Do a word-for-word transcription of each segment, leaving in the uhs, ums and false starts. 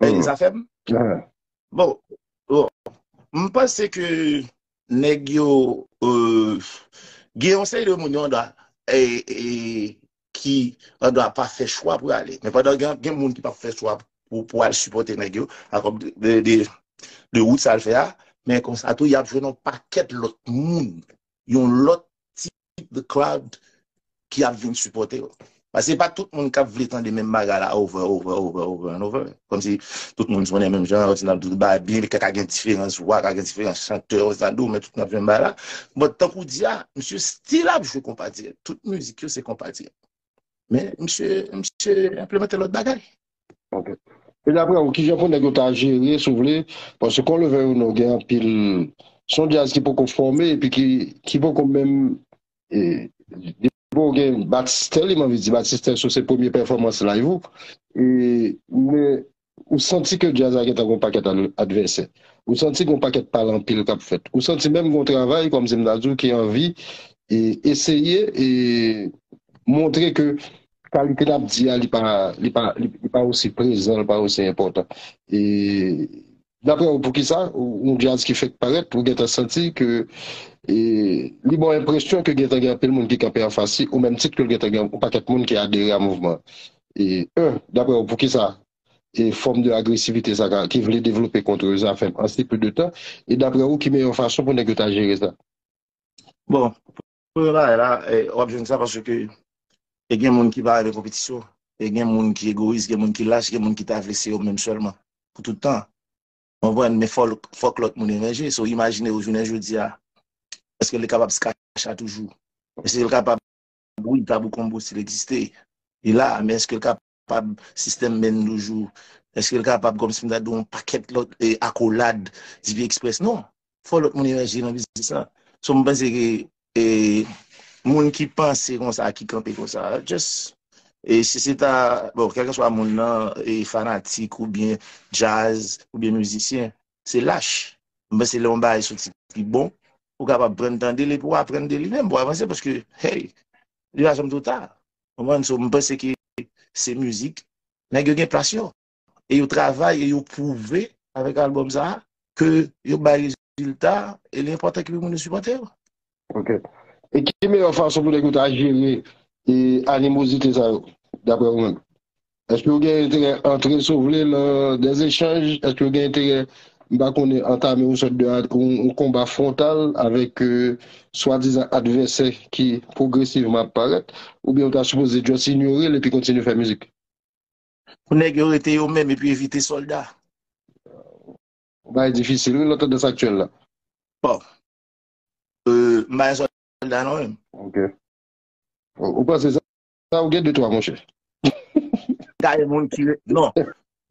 Sa fè m? Bon, bon, m panse ke nèg yo, euh, gen yon seri de moun yo dwa, e, e, ki an dwa pa fè chwa pou ale. Men pandan gen, gen moun ki pa fè chwa pou, pou al sipòte nèg yo, akoz de, de, de, de wout sa l fè a, men konsa tou, y ap jwenn yon pakèt lòt moun, yon lòt tip de crowd ki ap vin sipòte yo. Paske se pa tout moun k ap vle tande menm bagay la over, over, over, over and over. Kòmsi tout moun sonnen menm jan, yo di n ap di bagay byen, ka gen diferans vwa, ka gen diferans chantè, yo di n ap di, men tout moun ap jwe menm bagay la. But tankou di a, misye still ap jwe konpa dirèk. Tout mizik yo se konpa dirèk. Men misye, misye enplimante lòt bagay. Ok. E daprè ou, kijan pou nèg yo ta jere, si w vle, paske Konleve Uno gen anpil, se yon djaz ki poko fòme epi ki, ki poko menm, e, li poko gen batistè, li m anvi di, batistè sou se premye pèfòmans live ou. E, men, ou santi ke djaz la gentan gen yon pakèt ad- advèsè. Ou santi gen yon pakèt pale anpil k ap fèt. Ou santi menm gen yon travay, kòmsi m ta di w, ki anvi e, eseye e, montre ke kalite n ap di a, li pa, li pa, li, li pa osi prezan, li pa osi enpòtan. E, daprè ou, poukisa yon djaz ki fèk parèt, ou gentan santi ke e, li ba w enpresyon ke gentan gen anpil moun ki kanpe anfas li, ou menm tit ke l gentan gen yon pakèt moun ki adere a mouvman an? E, en, daprè ou, poukisa e fòm de agresivite sa ka, ki vle devlope kont zafèm an si peu de tan? E daprè ou, ki meyè fason pou nèg yo ta jere sa? Bon, premye bagay la, eh, w ap jwenn sa paske e gen moun ki pa renmen konpetisyon, e gen moun ki egoyis, gen moun ki lach, gen moun ki ta vle se yo menm sèlman pou tout tan. Konprann, men fòk, fòk lòt moun emerje. So, imajine w jounen jodi a, èske li kapab Skacha toujou? Èske li kapab, wi, Tabou Combo still egziste? Li la, men èske li kapab System Men toujou? Èske li kapab, kòmsi m ta di w, yon pakèt lòt e, akolad, D P Express? Non. Fò lòt moun emerje nan biznis la. So, m panse ke e, moun ki panse konsa, ki kanpe konsa, just, e, si se ta, bon, kèlkeswa moun nan, e, fanatik oubyen djaz, oubyen mizisyen, se lach. M panse lè yon bagay soti ki bon, ou kapab pran tande l epi w aprann de li menm pou w avanse, paske, hey, li pa janm twò ta. Konprann? So, m panse ke se mizik, nèg yo gen plas yo. E yo travay e yo pwouve avèk albòm sa a ke yo bay rezilta e li enpòtan ke moun yo sipòte yo. Ok. E ki meyè fason pou nèg yo ta jere e animozite sa yo, daprè ou menm? Èske yo gen enterè antre, si w vle, nan dè echanj? Èske yo gen enterè, m pa konnen, antame yon sòt de yon, yon konba fwontal avèk e, swadizan advèsè ki pwogresivman ap parèt? Oubyen yo ta sipoze just inyore l epi kontinye fè mizik? Pou nèg yo rete yo menm epi evite sòlda. Bagay difisil, wi, nan tandans aktyèl la. Bon. Euh, m pa yon sòlda non menm. Ok. Ou panse sa, ou gen de twa, monchè. Gaye moun ki re- non.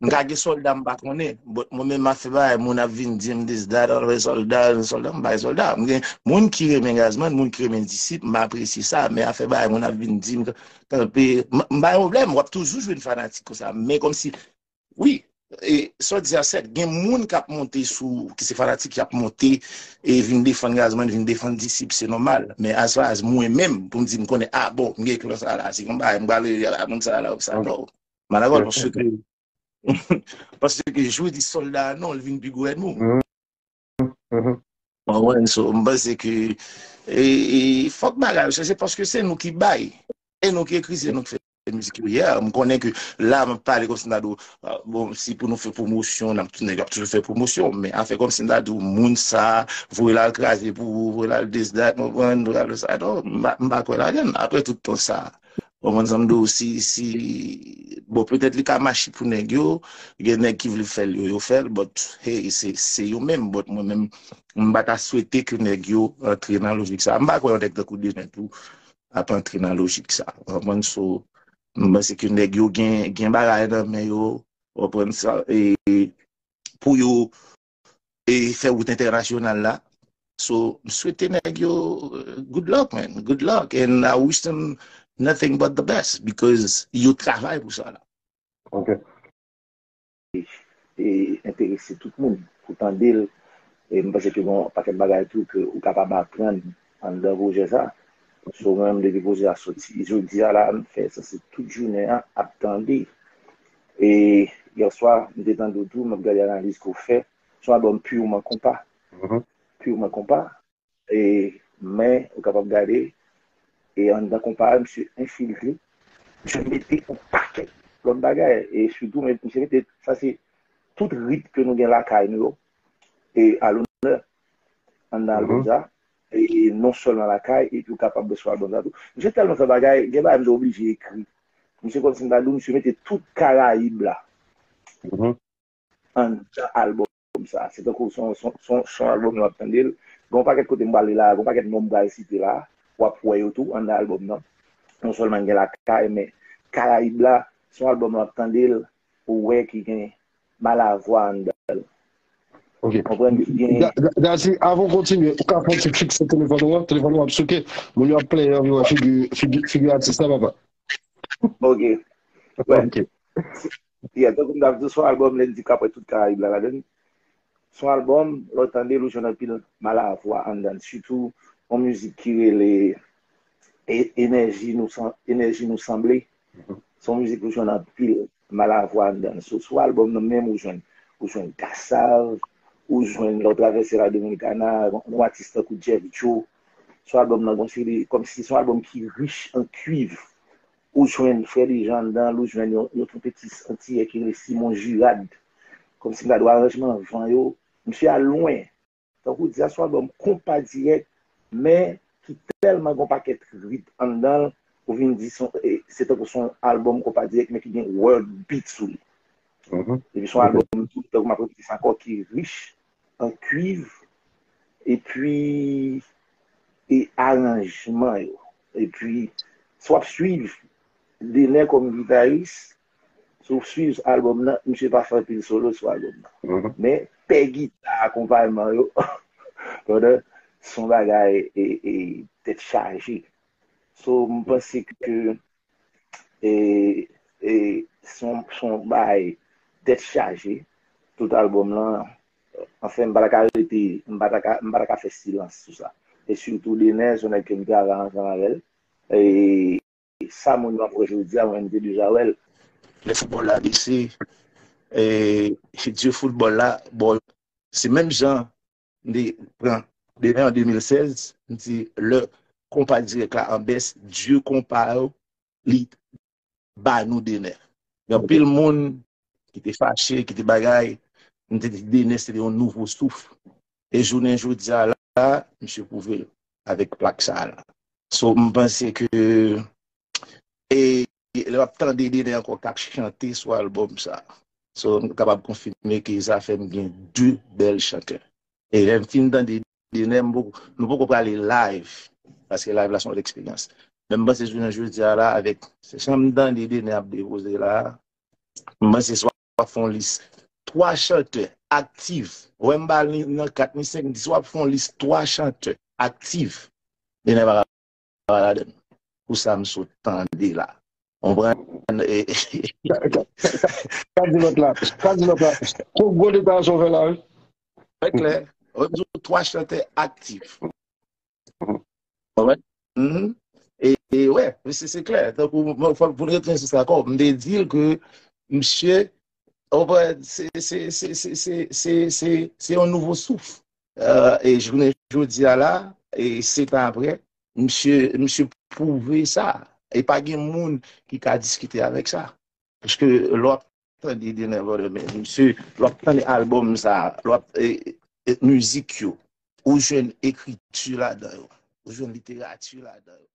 M ka gen sòlda m pa konnen. But mwen menm m ap fè bagay, moun ap vin di m this, that, all the sòlda, sòlda, m pa gen sòlda. M gen moun ki renmen Gazman, moun ki renmen Disip, m apresye sa, men afè bagay moun ap vin di m kanpe, m m pa gen pwoblèm, w ap toujou jwenn fanatik konsa. Men kòmsi, wi, e, sa w di a sèt, gen moun k ap monte sou, ki se fanatik, ki ap monte e vin defann Gazman, vin defann Disip, se nòmal. Men as far as mwen menm, pou m di m konnen, ah bon, m gen klan sa la, se konn bagay, m pral rele a moun sa la, sa non. M pa dakò, paske Paske jodi sòlda a non, li vin pi gwo ènmi w. Konprann? So, m panse ke e, e, fòk bagay yo chanje paske se nou ki bay. E nou ki ekri, se nou ki fè mizik yo. Yeah, m konnen ke la, m ap pale kòmsi m ta di w, ah, bon, si pou nou fè pwomosyon, n ap tou nèg ap toujou fè pwomosyon. Men afè kòmsi m ta di w, moun sa, voye l al kraze pou ou, voye l al this, that, konprann, voye l al sa. Non, m pa, m pa kwè ladan l. Apre tout tan sa, Ou konprann sa m di w, si, si, bon, petèt li ka mache pou nèg yo, gen nèg ki vle fè l yo, yo fè l, but, hey, se, se yo menm, but mwen menm, m pa ta swete ke nèg yo antre nan lojik sa. M pa kwè yon nèg tankou Denet tou ap antre nan lojik sa. Ou konprann? So, m panse ke nèg yo gen, gen bagay nan men yo, ou konprann sa, e pou yo e fè wout entènasyonal la. So, m swete nèg yo, euh, good luck, man. Good luck. And I wish them nothing but the best because yo travay pou sa la. Ok. E enterese tout moun pou tande l. E m panse ke gen yon pakèt bagay tou ke ou kapab aprann anndan pwojè sa. So, mwen menm, depi pwojè a soti, jodi a la, m fè sanse tout jounen an ap tande. E Yèswa, m te tande w tou, m ap gade analiz ke w fè. Se yon albòm purman konpa. Purman konpa. E, men, ou kapab gade, e anndan konpa a, misye enfiltre. Misye mete yon pakèt lòt bagay. E sitou, men, misye mete, sa se tout rit ke nou gen lakay nou yo. E alonè, anndan albòm sa. E non sèlman lakay, epi ou kapab wè sou albòm sa tou. Misye tèlman fè bagay, gen bagay m te oblije ekri. Misye kòmsi m ta di w, misye mete tout Karayib la. Anndan albòm sa. Se tankou se yon, se yon, se yon, se yon albòm nou ap tande l. Gen yon pakèt kote m prale la, gen yon pakèt non m pral site la, w ap wè yo tou anndan albòm nan. Non sèlman gen lakay, men Karayib la, se yon albòm nou ap tande l, ou wè ki gen Malavwa anndan l. Ok. Konprann ki gen. Gazi, avan w kontinye, ou ka fè yon ti fikse telefòn ou an, telefòn ou ap souke, moun yo ap plenyen anvi wè figi, figi, figi atis la, papa. Ok. Wè. Ok. Yeah, tankou m t ap di w, se yon albòm, lè n di k ap wè tout Karayib la ladan l. Se yon albòm, lè w tande l, ou jwenn anpil Malavwa anndan l. Sitou, yon mizik ki rele e, Enèji nou san, Enèji nou sanble. Se yon mizik ou jwenn anpil Malavwa anndan l. So, sou albòm nan menm, ou jwenn, ou jwenn Kassav, ou jwenn lè w travèse la Dominicana, yon atis tankou Jeff Joe. Sou albòm nan, gon seri, kòmsi se yon albòm ki rich an kuiv. Ou jwenn Freddy Jean anndan l, ou jwenn yon, yon twonpetis antiyè ki rele Simon Girard. Kòmsi m ta di w aranjman van yo, misye al lwen. Tankou w di a, se yon albòm konpa dirèk, men ki tèlman gen yon pakèt rit anndan l, ou vin di se, e, se tankou se yon albòm konpa dirèk, men ki gen world beat sou li. Epi se yon albòm tou, tankou m ap repete sa ankò, ki rich an kuiv, epi e aranjman yo. Epi, si w ap swiv Dener kòm gitaris, si w swiv albòm nan, misye pa fè anpil solo sou albòm nan. Men, pè gita akonpayman yo, pandan se yon bagay e, e, tèt chaje. So, m panse ke e, e, se yon, se yon bagay tèt chaje, tout albòm lan. Anfen, m pa ta ka rete, m pa ta ka, m pa ta ka fè silans sou sa. E sitou Dener, se yon nèg ke m travay ansanm avè l. E sa moun yo ap wè jodi a, mwen menm m te deja wè l. Lè foutbòl la bese, e, dye foutbòl la, bon, se menm jan m te pran Dener an de mil sèz, m di lè konpa dirèk la an bès, dye konpa yo, li ba nou Dener. Gen anpil moun ki te fache, ki te bagay, m te di Dener se te yon nouvo souf. E jounen jodi a la, misye pwouve l avèk plak sa a la. So, m panse ke, e, e lè w ap tande Dener ankò k ap chante sou albòm sa. So, m kapab konfime ke sa fè m gen de bèl chantè. E lè m fin tande Dener, m poko, nou poko prale live, paske live la se yon lòt eksperyans. Men m panse jounen jodi a la, avèk se jan m tande Dener ap depoze la, m panse si w ap fè yon lis twa chantè aktif, wè m ba l nan kat ni senk, m di si w ap fè yon lis twa chantè aktif, Dener pa ka pa ladan l. Pou sa m sot tande la. Konprann? E, e, Ka, ka, ka, ka di lòt la. Ka di lòt la. Gwo, gwo deklarasyon w fè la, wi. Trè klè. Wè, m di w twa chantè aktif. Konprann? Mhm. E, e wè, se, se klè. Tankou, mwen, fò, pou n retounen sou sa ankò, m te di l ke misye, w konprann, se, se, se, se, se, se, se, se yon nouvo souf. E jounen jodi a la, e sèt an apre, misye, misye pwouve sa. E pa gen moun ki ka diskite avèk sa. Paske lè w ap tande Dener Vorderman, misye, lè w ap tande albòm sa, lè w ap, e, e, mizik yo, ou jwenn ekriti ladan yo, ou jwenn literati ladan yo.